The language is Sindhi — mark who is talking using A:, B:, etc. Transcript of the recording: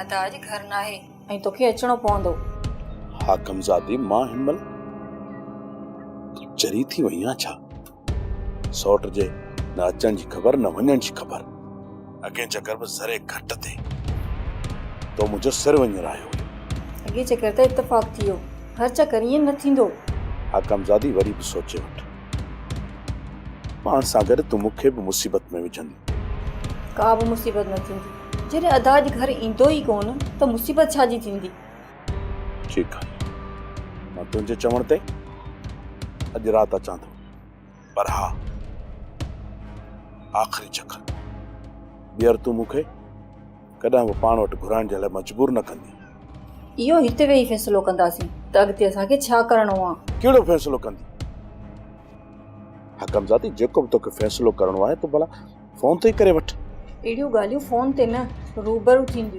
A: ادا اڄ گهر ناهي ۽ توکي اچڻو پوندو.
B: حاڪمزادي مان هن مهل تون چري ٿي وئي آن ڇا؟ سئوٽ جي نه اچڻ جي خبر نه وڃڻ جي خبر. اڳئين چڪر به ذري گهٽ تي تو منهنجو سر وڃرايو هيو.
A: اڳئين چڪر ته اتفاق ٿي ويو، هر چڪر ائين نه ٿيندو.
B: حاڪمزادي وري به سوچي وٺ. پاڻ سان گڏ تون مون کي به مصيبت ۾ وجهندين.
A: ڪا به مصيبت نه ٿيندي. جڏهن ادا اڄ گهر ايندو ئي ڪونه ته مصيبت ڇا جي ٿيندي؟
B: ٺيڪ آهي، مان تنهنجي چوڻ تي اڄ رات اچان ٿو. پر ها، آخري چڪر، ٻيهر تون مون کي ڪڏهن به پاڻ وٽ گهرائڻ جي لاء مجبور نه ڪندين.
A: اهو هتي ويهي فيصلو ڪنداسين ته اڳتي اسان کي ڇا ڪرڻو آ.
B: ڪهڙو فيصلو ڪندين؟ حڪمزادي، جيڪو به توکي فيصلو ڪرڻو آهي تون ڀلا فون تي ئي ڪري وٺ.
A: اهڙيون ڳالهيون فون تي نه، روبرو ٿينديون.